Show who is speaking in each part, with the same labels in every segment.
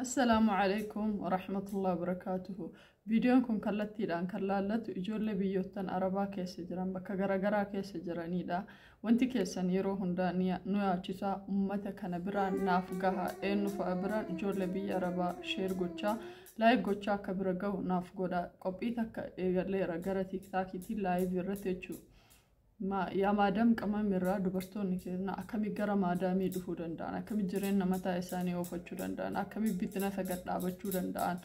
Speaker 1: Assalaamu alaikum warahmatullahi wabarakaatuhu. Viidiyoon kun kallattiidhaan kan laallatu ijoollee biyyoottan Arabaa keessa jiran bakka garaagaraa keessa jiranidha. Wanti keessan yeroo hundaa nu yaachisaa, uummata kana biraan naaf gaha. Eenyu fa'a biraan? Ijoollee biyya Arabaa share gochaa, like gochaa akka bira gahu naaf godha. Qophii takka eegalleera gara TikTokiitiin live irratti jechuudha. Yaa maadaam qamamirraa dubartoonni keenya akkamii gara maadaamii dhufuu danda'an, akkamii jireenya mataa isaanii oofachuu danda'an, akkamii biizinasa gad dhaabachuu danda'an,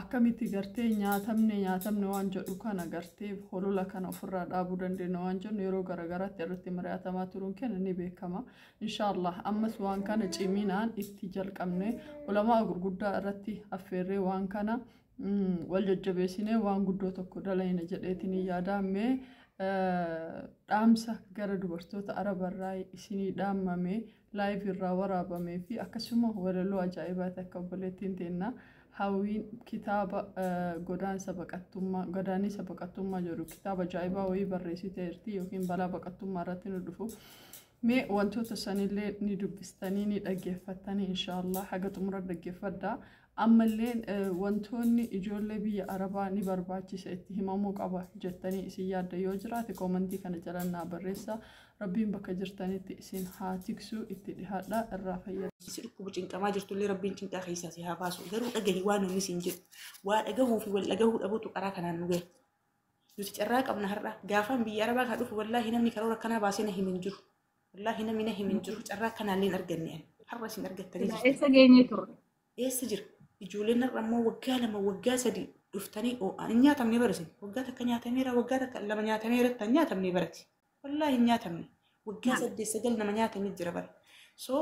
Speaker 1: akkamitti gartee nyaatamne nyaatamne waan jedhu kana, gartee holola kana ofirraa dhaabuu dandeenya waan jennu yeroo garaagaraatti irratti mari'atamaa turuun keenya ni beekama. Inshaallah ammas waan kana ciminaan itti jalqabne, ulamaa gurguddaa irratti affeerree, waan kana wal jajjabeessinee waan guddoo tokko dalayna jedheetiin yaada. Mee dhaamsa gara dubartoota Arabarraa isinii dhaammame, live irraa waraabamee fi akkasuma walaloo ajaa'ibaati akka obboleettiin teenna Hawwiin kitaaba godaansa baqattummaa, godaanisa baqattummaa jedhu kitaaba ajaa'ibaa wayii barreessiteerti, yookiin balaa baqattummaa irratti nu dhufu. Mee wantoota sanillee ni dubbistanii ni dhaggeeffattanii, inshaallah haga xumura dhaggeeffadhaa. Ammallee wantoonni ijoollee biyya Arabaa ni barbaachisa, itti himamuu qaba jettanii isin yaadda yoo jiraate, commentii kana jala naa barreessa. Rabbiin bakka jirtanitti isin haa tiksu. Itti dhihaadhaa, irraa fayyada.
Speaker 2: Si dhukkuba cinqamaa jirtullee Rabbiin cinqaa keessaa si haa baasu. Garuu dhagahi waan namni siin jedhu. Waa dhagahuu fi wal dhagahuu dhabuutu karaa kanaan nu gahe. Nuti carraa qabna har'a. Gaafaan biyya Arabaa kan dhufu, wallaahi, namni karoora akkanaa baasee na himin jiru. Wallaahi, namni na himin jiru. Carraa akkanaallee hin arganne ani. Har'a isin argattanii jirtu.
Speaker 3: Eessa geenyee turre?
Speaker 2: Eessa jira? Ijoolleen har'a immoo waggaa 2, waggaa 3 dhuftanii oo'an hin nyaatamne barasin. Waggaa takka nyaatameera, waggaa takka lama nyaatameera, hin nyaatamne barati. Wallaahi, hin nyaatamne. Waggaa 8, 9 nama nyaatamee jira bara. So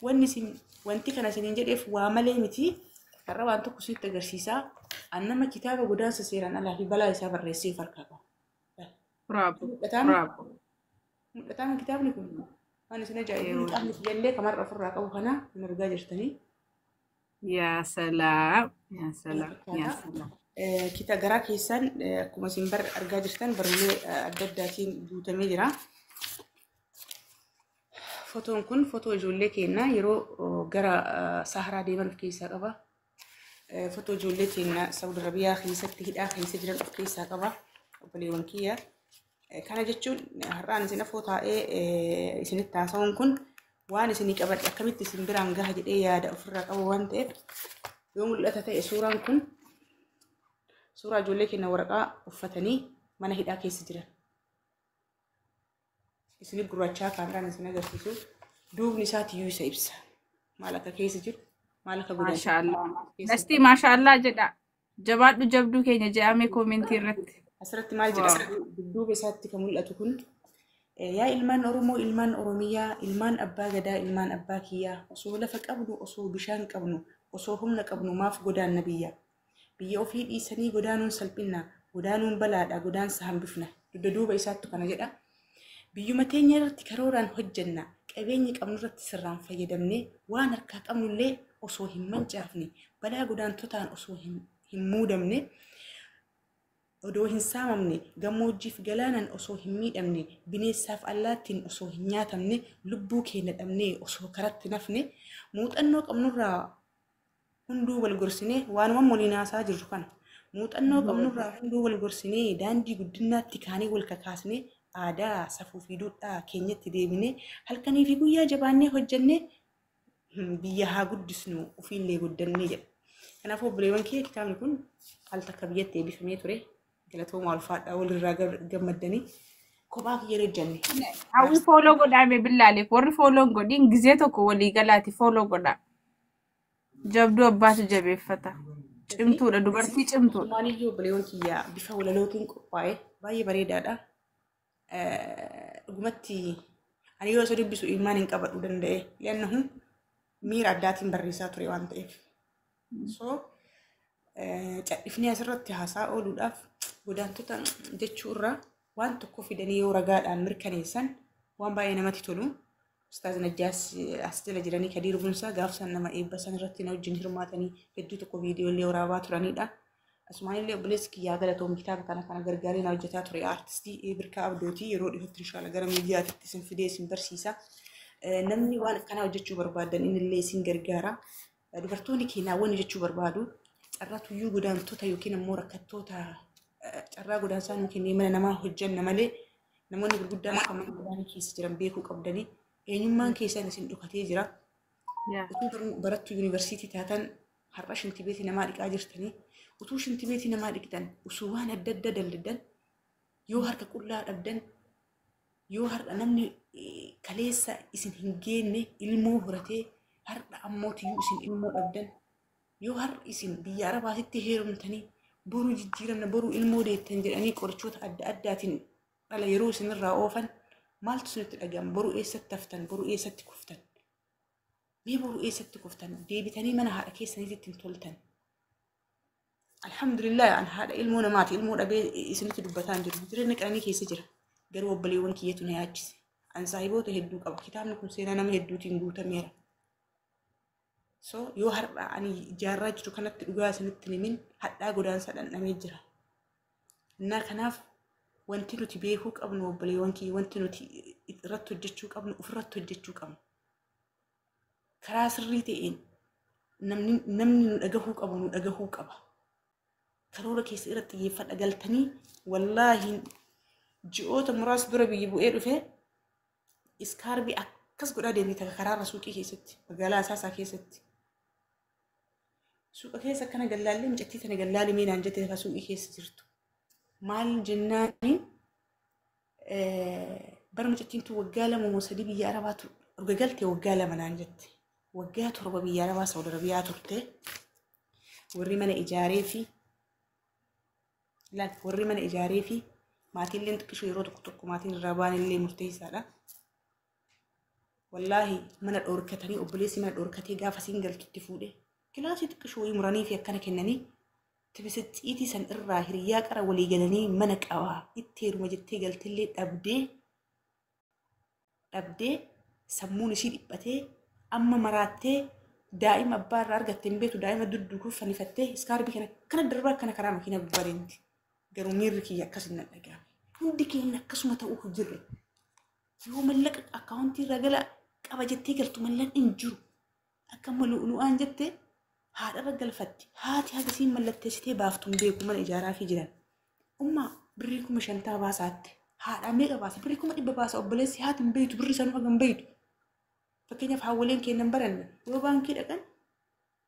Speaker 2: wanni isin wanti kana isiniin jedheef waa malee miti. Har'a waan tokko sitti agarsiisaa. An nama kitaaba godaansa seeraan alaa fi balaa isaa barreessee of harkaa qaba.
Speaker 3: Bravo.
Speaker 2: Mul'ataan
Speaker 3: Bravo.
Speaker 2: mul'ataan kitaabni kun waan isin ajaa'ibu, qaamni kiyyallee kamarra ofirraa qabu kana hin argaa jirtanii.
Speaker 3: Yaa salaam. Yaa salaam. Yaa salaam.
Speaker 2: Kita garaa keessaan akkuma isin bar argaa jirtan barruulee adda addaatiin guutamee jira. Fotoon kun fotoo ijoollee keenyaa yeroo gara Saharaa deeman of keessaa qaba. Fotoo ijoollee keenya Saudi Arabiyaa keessatti hidhaa keessa jiran of keessaa qaba. Obboleewwan kiyya. Kana jechuun har'aan isin afoo taa'ee isinitti haasa'uun kun waan isinii qabadhe akkamitti isin biraan gaha jedhee yaada ofirraa qabu waan ta'eef, yoo mul'ata ta'e, suuraan kun suuraa ijoollee keenya waraqaa uffatanii mana hidhaa keessa jiran. Isin gurraachaa kaameraan isin agarsiisu, duubni isaatiyyuu isa ibsa. Maal akka keessa jiru, maal akka godhan.
Speaker 3: Maashaallah. Nastii, maashaallah jedha. Jabaadhu jabduu keenya jedhamee commentii irratti.
Speaker 2: Asirratti maal jedha? Dudduuba isaatti kan mul'atu kun, yaa ilmaan Oromoo, ilmaan Oromiyaa, ilmaan abbaa gadaa, ilmaan abbaa kiyyaa, osoo lafa qabnu, osoo bishaan qabnu, osoo humna qabnu, maaf godaanna biyya? Biyya ofii dhiisanii godaanuun salphinna, godaanuun balaadha, godaansa hambifna. Dugda duuba isaattu kana jedha. Biyyuma teenya irratti karooraan hojjenna, qabeenya qabnu irratti sirraan fayyadamne, waan harkaa qabnullee osoo hin mancaafne, balaa godaantotaan osoo hin muudamne, odoo hin saamamne, gammoojjiif galaanan osoo hin miidhamne, bineensaaf allaattiin osoo hin nyaatamne, lubbuu keenya dhabnee osoo karatti nafne, muuxannoo qabnurraa hunduu wal gorsinee, waanuma waliin haasaa jirru kana, muuxannoo qabnurraa hunduu wal gorsinee, daandii guddinaatti kaanee wal kakaasnee, aadaa, safuu fi duudhaa keenyatti deebinee, halkanii fi guyyaa jabaannee hojjennee biyya haa guddisnu, ofiillee guddannee jedha. Kanaafuu obboleewwan kiyya, kitaabni kun al takka biyyatti eebbifamee ture. Galatooma, ulfaadhaa, walirraa gammaddanii kophaa kiyya hojjenne.
Speaker 3: Hawwi, follow godhaame billaaleef. Warri follow hin godhin gizee tokko walii galaati follow godha. Jabduu abbaatu jabeeffata. Cimtuudha, dubartii cimtuudha.
Speaker 2: Maaliyyuu obboleewwan kiyya, bifa walalootiin qophaa'e, baay'ee bareedaadha. Dhugumatti ani yoo isa dubbisu ilmaan hin qabadhu danda'e. Liannahu miira addaatiin barreessaa ture waan ta'eef. So cadhifnee asirratti haasaa ooluudhaaf, godaantota jechuu irraa waan tokko fidanii yoo ragaadhaan mirkaneessan waan baay'ee namatti tolu. Ustaaz Najjaas as jala jiranii, Kadiir Bunsaa gaafsan nama eebba san irratti na wajjin hirmaatanii hedduu tokko viidiyoolee waraabaa turanidha. Asumaan illee obboleessi kiyyaa galatoom, kitaaba kana gargaaree na hojjetaa ture. Aartistii Birkaa Abdootii yeroo dhiyootti inshaalla gara miidiyaatti isin fidee isin barsiisa. Namni waan akkanaa hojjechuu barbaadan inni illee isin gargaara. Dubartoonni keenyaa wanni jechuu barbaadu carraa tuyyuu godaantota yookiin ammoo rakkattoota carraa godaansaa nu kennee mana namaa hojjanna malee namoonni gurguddaan akka mana godaanii keessa jiran beekuu qabdanii eenyummaan keessan isin dhokatee jira. Utuu barattuu yuunivarsiitii taatan har'a shintibeetii namaa dhiqaa jirtanii utuu shintibeetii namaa dhiqxan osoo waan adda addaa daldalan yoo harka qullaa dhabdan yoo har'a namni kaleessa isin hin geenne ilmoo horatee har'a ammoo tiyyuu isin ilmoo dhabdan yoo har'a isin biyya arabaatitti heerumtanii boruu jijjiiramna boruu ilmoo deettan jedhanii qorichoota adda addaatiin dhala yeroo isinirraa oofan maaltu isinitti dhaga'ama? Boruu eessatti haftan? Boruu eessatti kuftan? Mee boruu eessatti kuftan? Deebitanii mana haadha keessaniitti hin toltan. Alhamdulillah an haadha ilmoo namaati. Ilmoo dhabee isinitti dubbataa hin jiru. Jireenya qananii keessa jira. Garuu obboleewwan kiyyatu na yaachise. An saahiboota hedduu qaba. Kitaabni kun seenaa nama hedduutiin guutameera. So yoo har'a ani ijaarraa jiru kanatti dhugaa isinitti himin hadhaa godaansa dhandhamee jira. Innaa kanaaf wanti nuti beekuu qabnu obboleewwan kiyya wanti nuti irratti hojjechuu qabnu ofirratti hojjechuu qabnu. Karaa sirrii ta'een namni nu dhagahuu qabu nu dhagahuu qaba. Karoora keessa irratti xiyyeeffadha galtanii wallaahi ji'oota muraasa dura biyya bu'ee dhufee iskaarbii akkas godhaa deemte takka karaarra suuqii keessatti magaalaa Asaasaa keessatti. Suuqa keessa akkana gallaallee mucattii tana gallaalee mee naan jette lafa suuqii keessa jirtu. Maal jennaani bara mucattiin tun waggaa 2 moo 3 biyya Arabaa erga galte waggaa 2 naan jette. Waggaa 7 biyya Arabaa Saawud Arabiyaa turte. Warri mana ijaaree fi laal warri mana ijaaree fi maatiilleen xiqqishuu yeroo tokko tokko maatiin irraa ba'an illee murteessaadha. Wallaahi mana dhoorkatanii obboleessi mana dhoorkatee gaafa siin galtutti fuudhe kilaasii xiqqishuu wayii muranii fi akkana kennanii tibisicciitii san irraa hiriyyaa qara walii galanii mana qabaa itti heeruma jettee galtillee dhabdee dhabdee sammuun ishii dhiphatee amma maraattee daa'ima abbaa irraa argatte hin beektu daa'ima dudduukuuf fannifattee iskaarbii kana akkana darbaa akkana karaa makiina gubbaa deemti. Garuu miirri kiyya akkas hin dhaga'ame. Hundi keenya akkasuma ta'uuf jirra. Yoo mallaqa akkaawuntii irraa gala qaba jettee galtu mallaqni hin jiru. Akka amma lu'aan jette haadharra galfatti. Haati hagasiin mallatteessitee baaftu hin beeku mana ijaaraa fi jiran. Ummaa birrii 50,000 baasaatti. Haadhaa meeqa baasa? Birrii 100,000 baasa obboleessi haati hin beektu birrii sanuu haga hin beektu. Fakkeenyaaf haawwoleen keenya hin baranne yoo baankii dhaqan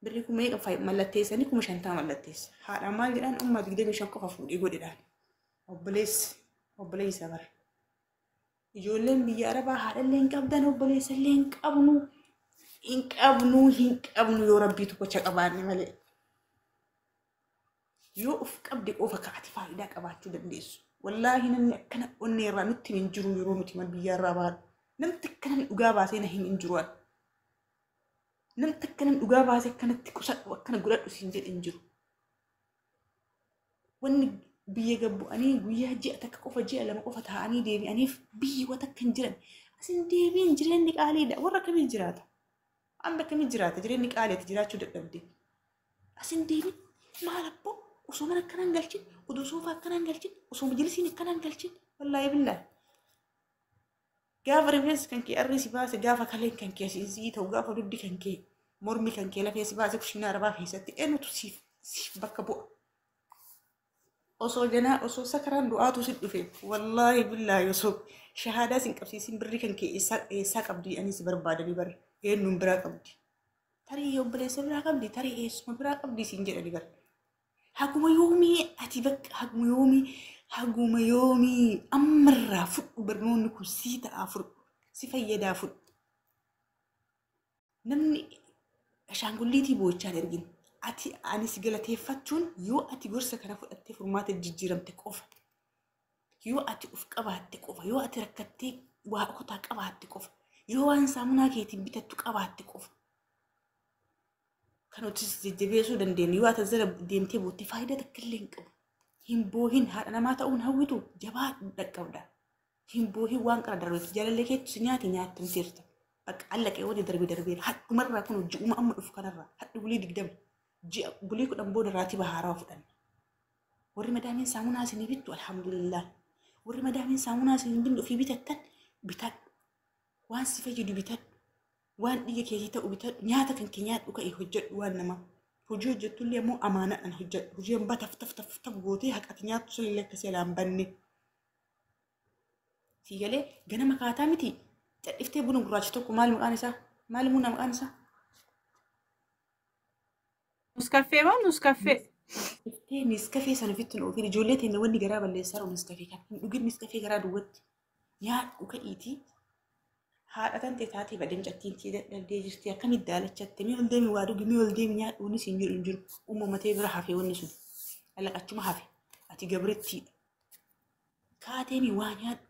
Speaker 2: birrii kuma meeqa mallatteessanii 50,000 mallatteessa. Haadhaan maal jedhaan ummaa 25 qofa fuudhee godhedhaan. Obboleessi obboleessa bara. Ijoolleen biyya Arabaa haadhallee hin qabdan obboleessallee hin qabnu hin qabnu hin qabnu yoo rabbii tokkocha qabaanne malee. Yoo of qabde qofa kaati faayidaa qabaachuu dandeessu. Wallaahi namni akkana onnee irraa nutti hin jiru yeroo nuti mana biyya irraa baanu. Namni akka namni dhugaa baasee na hin jiru. Namni akka namni dhugaa baasee akkanatti qusadhu akkana godhadhu siin jedhe hin jiru. Wanni biyya gabbu'anii guyyaa ji'a takka qofa ji'a 2 qofa taa'anii deebi'aniif biyyi wata akka hin jiran. Asin deebiin jireenyi qaaliidha. Warra akkamii jiraata? Amma akkamii jiraata? Jireenyi qaaliidha jiraachuu dadhabde. Asin deebiin maal abboo osoo mana akkanaan galchin, odoo soofaa akkanaan galchin, osoo majlisiin akkanaan galchin wallaahi billaahi. Gaafa rifeensi kan kee arrii si baase, gaafa kaleen kan kee sii ta'u, gaafa duddi kan kee mormi kan kee lafee si baase kushiinaa arabaa keessatti eenyutu siif bakka bu'a. Osoo janaa osoo sakaraan du'aatu si dhufe wallaahi billaahi osoo shahaadaa sin qabsiisin birrii kan kee eessaa qabdi jedhanii si barbaadanii bara eenyuun biraa qabdi. Tarii obboleessa biraa qabdi tarii eessuma biraa qabdi siin jedhanii bara. Haguma yoomii ati bakka haguma yoomii haguma yoomii ammarraa fudhu barnoonni kun sii ta'aa fudhu si fayyadaa fudhu. Namni ashaangulliitii boo'ichaan ergin ati ani si galateeffachuun yoo ati gorsa kana fudhattee furmaata jijjiiramte qofa yoo ati uf qabaatte qofa yoo ati rakkattee waa kutaa qabaatte qofa yoo waan saamunaa keetiin bitattu qabaatte qofa. Kan nuti jajjabeessuu dandeenyu yoo ati jala deemtee bootte faayidaa takka illee hin qabu. Hin boohin haadha namaa ta'uun hawwitu jabaa dhaqqabda. Hin boohin waan qara darbeef jaalallee keetu si nyaate nyaattamteerta. Bakka allaqee wani darbe darbeera. Hadhumarraa kun ji'uma amma dhufu kanarraa hadhu bulii 20 ji'a bulii 10 booda raatiba haarawaa fudhanna. Warri madaamiin saamunaa isinii bittu alhamdulillah. Warri madaamiin saamunaa isinii binne ofii bitattan bitadhu. Waan si fayyadu bitadhu. Waan dhiiga keetii ta'u bitadhu, nyaata kan kee nyaadhu, ka'e hojjedhu waan namaa. Hojii hojjettullee immoo amaanaadhaan hojjedhu. Hojii hambaa taf taf taf taf gootee haqati nyaattu sunillee akka seelaan banne. Sii galee ganama kaataa miti. Cadhiftee buna gurraacha tokko maal maqaan isaa? Maal muna maqaan isaa?
Speaker 3: Nuskaffee moo nuskaffee?
Speaker 2: Iftee niskafee sana ofitti hin oofin. Ijoollee teenya wanni garaa balleessaa jiru niskafee kana. Hin dhugin niskafee garaa duwwatti. Nyaadhu ka'iitii. Haadha tante taatee badee mucattiin tee dadhabdee jirti. Akkamitti daalachatte? Mee ol deemi waa dhugi, mee ol deemi nyaadhu, wanni siin jedhu hin jiru. Uumamatee bira hafee wanni sun. Alaqachuma hafe. Ati gabrittiidha. Kaatee mi waa nyaadhu.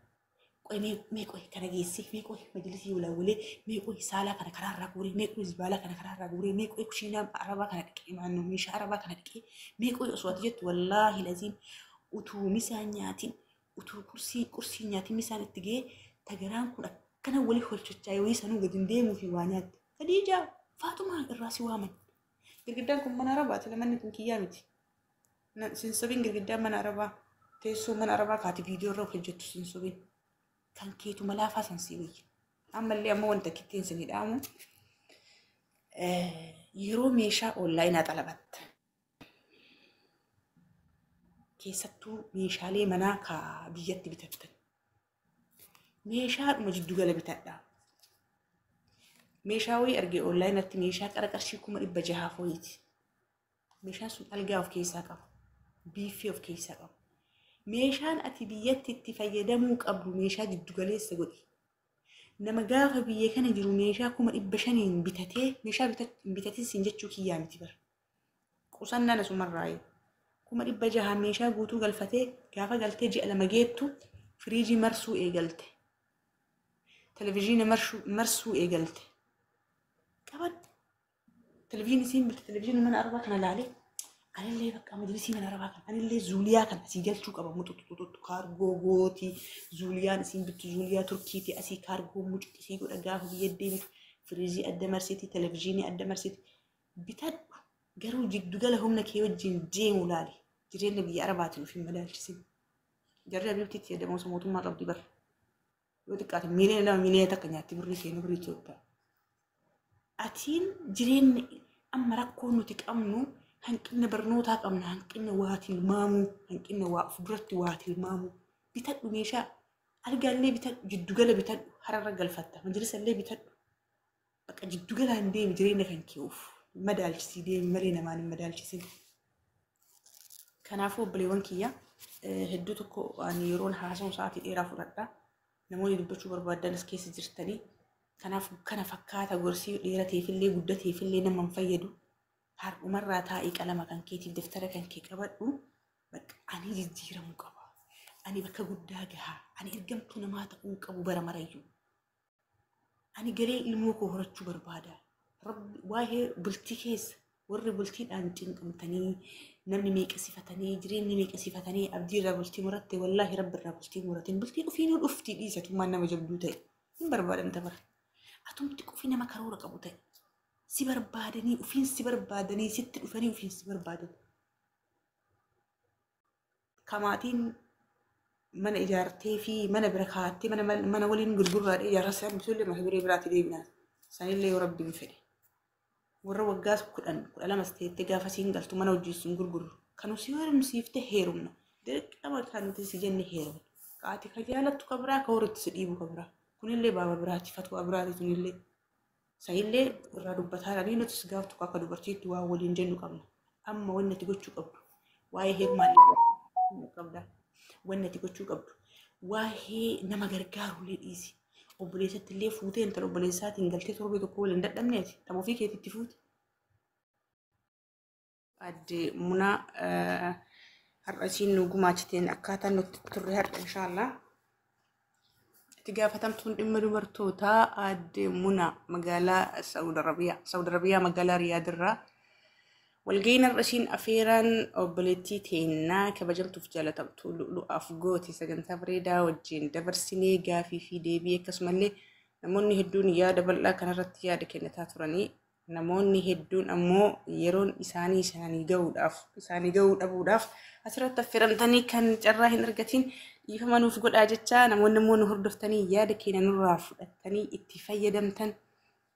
Speaker 2: Qoy mee qoy kana geessee, mee qoy majlisii walaawwalee, mee qoy saalaa kana karaarraa guuree, mee qoy zibaalaa kana karaarraa guuree, mee qoy kushiinaa arabaa kana dhiqee, maannoo meeshaa arabaa kana dhiqee, mee qoy osoo ati jettu, wallaahi laziim utuu misaan nyaatin, utuu qursii qursii nyaatin misaan itti ga'ee tagaraan kun akkana walii holchochaa wayii sanuu gadi hin deemuu fi waa nyaatte. Khadiijaa Faaxumaa irraa si waaman. Girgiddaan kun mana arabaati, manni kun kiyyaa miti. Sin sobin girgiddaan mana arabaa, teessoo mana arabaa kaati viidiyoo irra hojjettu sin sobin. Kan keetu malaafaa san sii wayya. Ammallee ammoo wanta kittiin sin hidhaamu yeroo meeshaa onlaayinaa xalabatta. Keessattuu meeshaalee manaa ka biyyatti bitattan. Meeshaadhuma jiddugala bitadhaa. Meeshaa wayii argee onlaayinatti meeshaa qara qarshii 600,000 wayiiti. Meeshaan sun algaa of keessaa qaba. Biiffee of keessaa qaba. Meeshaan ati biyyatti itti fayyadamuu qabdu meeshaa jiddugaleessa godhi. Nama gaafa biyya kana jiru meeshaa 500,000 bitatee meeshaa bitatin siin jechuu kiyyaa miti bara. Qusannaan asumarraayi. 600,000 meeshaa guutuu galfatee gaafa galtee ji'a 2 geettu firiijii marsuu eegalte. Televizyiina marsuu eegalte. Qabadhu. Televizyiinii isiin bitte, televizyiinii mana arabaa kana laalee anillee bakka majlisii mana arabaa kana anillee zuuliyaa kana asii galchuu qaba, muxuxuxuxu kaargoo gooti, zuuliyaan isiin bittu zuuliyaa Turkiiti, asii kaargoo mucuxisii godha, gaafa biyya deebitu firiizii adda marsiti, televizyiinii adda marsiti bitadhu, garuu jiddugala humna kee wajjin deemu laali, jireenya biyya arabaatiin of hin madaalchisin. Jarri abiibtiitti yaadamuusa mootummaa qabdi bara. Yoo xiqqaate miiliyoona 2 miiliyoona 1 nyaatti birrii keenya birrii Itoophiyaa. Atiin jireenya amma rakkoo nuti qabnu hanqina barnootaa qabna, hanqina waa tilmaamuu, hanqina waa of duratti waa tilmaamuu. Bitadhu meeshaa, algaallee bitadhu, jiddugala bitadhu, hararra galfatta, majlisallee bitadhu. Bakka jiddugalaan deemi, jireenya kan kee of madaalchisii deemi malee namaan hin madaalchisin. Kanaafuu obboleewwan kiyya, hedduu tokko ani yeroon haasa'u sa'aatii dheeraa fudhadha. Namoonni dubbachuu barbaadan as keessa jirtanii. Kanaaf kana fakkaata gorsii dheerateefillee guddateefillee nama hin fayyadu. Har'umarraa taa'ii qalama kan keetiif daftara kan kee qabadhu. Bakka ani jijjiiramuu qaba. Ani bakka guddaa gahaa. Ani ergamtuu namaa ta'uu qabu bara marayyuu. Ani galee ilmoo koo horachuu barbaada. Rabbi waa'ee bultii keessa warri bultiidhaan cinqamtanii, namni meeqasifatanii, jireenyi meeqasifatanii abdii irraa bultii muratte, wallaahi rabbi irraa bultii muratin, bultiin ofiinuu dhuftii dhiisatummaan nama jabduu ta'e hin barbaadan tabara. Atumti qofi nama karoora qabu ta'e si barbaadanii ofiin si barbaadanii sitti dhufanii ofiin si barbaadan. Kamaatiin mana ijaartee fi mana bira kaa'attee mana waliin gurgurraadhee ijaarraa isaan bisullee mata duree biraatti deebinaa. Sanillee yoo rabbiin fedhe. Warra waggaa 10 12 teettee gaafa siin galtu mana hojii sun gurgurru. Kan si heerumsiifte heerumna. Dirqama kan nuti si jenne heerumna. Qaati ka jaalattu ka biraa, ka horitti si dhiibu ka biraa. Kunillee baaba biraati, fatwaa biraati tunillee. Sanillee irraa dubbataa jiranii nutis gaaf tokko akka dubartiitti waan waliin jennu qabna. Amma wanni ati gochuu qabdu waa'ee heerumaa qabda. Wanni ati gochuu qabdu waa'ee nama gargaarullee dhiisi. Obboleessatti illee fuutee intala obboleessaatiin galtee torbee tokko waliin dadhabneeti. Tapha ofii keetitti fuute. Adde Munaa har'a isiin nu gumaachiteen akkaataa nutti turre har'a inshaallah. Itti gaafatamtuun dhimma dubartootaa Aadde Munaa magaalaa Saawud Arabiyaa, Saawud Arabiyaa magaalaa Riyaad irraa walga'iin har'a isiin afeeraan obboleettii teennaa kabajamtuuf jaalatamtuu lu'lu'aaf goote sagantaa bareedaa wajjin dabarsinee gaafii fi deebii, akkasumallee namoonni hedduun yaada bal'aa kanarratti yaada kennataa turanii, namoonni hedduun ammoo yeroon isaanii isaanii ga'uu dhabuudhaaf asirratti affeeramtanii kan carraa hin argatin dhiifama nuuf godhaa jechaa, namoonni immoo nu hordoftanii yaada keenya nurraa fudhattanii itti fayyadamtan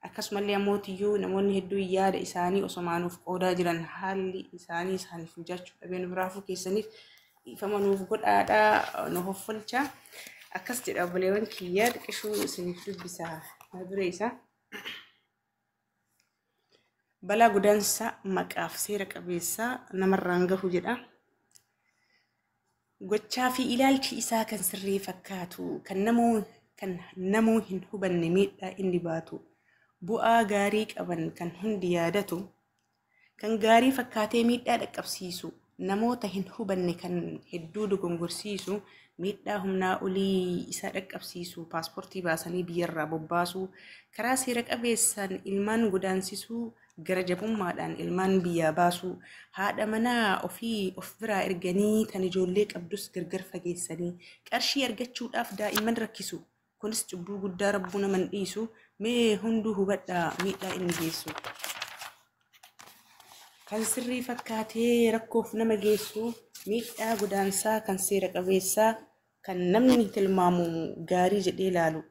Speaker 2: Akkasumallee ammootiyyuu namoonni hedduun yaada isaanii osomaa nuuf qoodaa jiran haalli isaanii isaaniif mijachuu dhabee nu biraafuu keessaniif dhiifama nuuf godhaadhaa nu hoffolcha. Akkas jedha obboleewwan kiyyaa xiqqishuu isiniif dubbisa mata duree isaa. Balaa godaansa maqaaf seera qabeessaa namarraan gahu jedha. Gochaa fi ilaalchi isaa kan sirrii fakkaatu kan namuu hin hubanne miidhaa inni baatu bu'aa gaarii qaban kan hundi yaadatu kan gaarii fakkaatee miidhaa dhaqqabsiisu namoota hin hubanne kan hedduu dogongorsiisu miidhaa humnaa olii isaa dhaqqabsiisu paaspoortii baasanii biyyarraa bobbaasuu karaa seera qabeessaan ilmaan godaansisuu gara jabummaadhaan ilmaan biyyaa baasuu haadha manaa ofii of biraa erganii kan ijoollee qabdus gargar fageessanii qarshii argachuudhaaf daa'imman rakkisu kunis cubbuu guddaa rabbuu naman dhiisu mee hunduu hubadhaa miidhaa inni geessu. Kan sirrii fakkaatee rakkoof nama geessu miidhaa godaansaa kan seera qabeessaa kan namni tilmaamu gaarii jedhee ilaalu.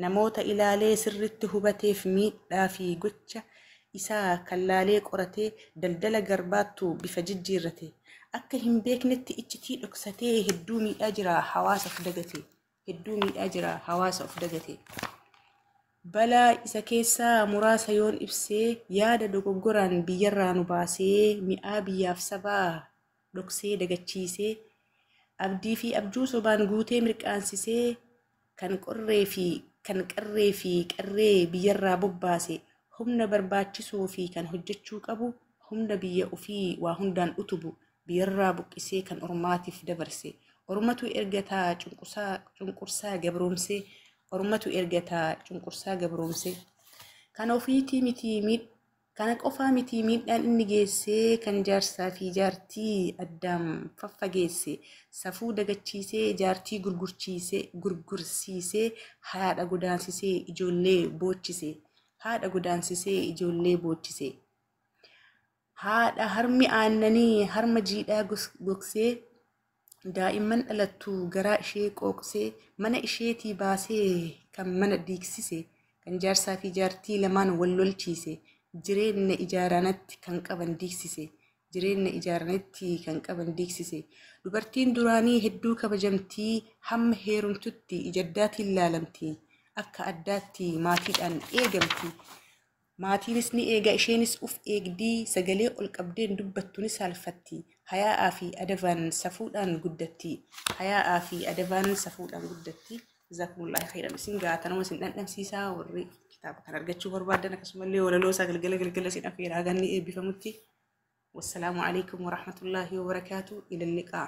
Speaker 2: Namoota ilaalee sirritti hubateef miidhaa fi gocha isaa kan laalee qoratee daldala garbaattu bifa jijjiirrate. Akka hin beeknetti iccitii dhoksatee hedduu miidhaa jira hawaasa of dagate. Hedduu miidhaa jira hawaasa of dagate. Balaa isa keessaa muraasa yoon ibsee yaada dogoggoraan biyyarraa nu baasee mi'aa biyyaaf sabaa dhoksee dagachiisee abdii fi abjuu sobaan guutee mirqaansisee kan qorree fi kan qarree fi qarree biyyarraa bobbaase humna barbaachisoo fi kan hojjechuu qabu humna biyya ofii waa hundaan utubu biyyarraa buqqisee kan ormaatiif dabarse ormatu ergataa cunqursaa gabroomsee ormatu ergataa cunqursaa gabroomsee kan ofiitii miti kana qofaa miti miidhaan inni geessee kan jaarsaa fi jaartii addaan faffageesse safuu dagachiisee jaartii gurgursiisee haadha godaansisee ijoollee boochise haadha godaansisee ijoollee boochise haadha harmi aannanii harma jiidhaa gogsee daa'imman dhalattu garaa ishee qooqsee mana isheetii baasee kan mana diigsise kan jaarsaa fi jaartii lamaan wal lolchiise jireenya ijaaranatti kan qaban diigsise jireenya ijaaranatti kan qaban diigsise dubartiin duraanii hedduu kabajamtii hamma heerumtutti ijaddaatiin laalamti akka addaatti maatiidhaan eegamti maatiinis ni eega isheenis uf eegdii sagalee ol qabdeen dubbattu ni saalfatti hayaa'aa fi adabaan safuudhaan guddatti hayaa'aa fi adabaan safuudhaan guddatti. Jazaakumullaahi khayran isin gaatanuma isin dhandhamsiisaa warri kitaaba kan argachuu barbaadan akkasumallee walaloo isaa galgala galgala isin affeeraa ganni eebbifamutti. Wassalaamu alaikum warahmatullaahi wabarakaatu ila liqaa.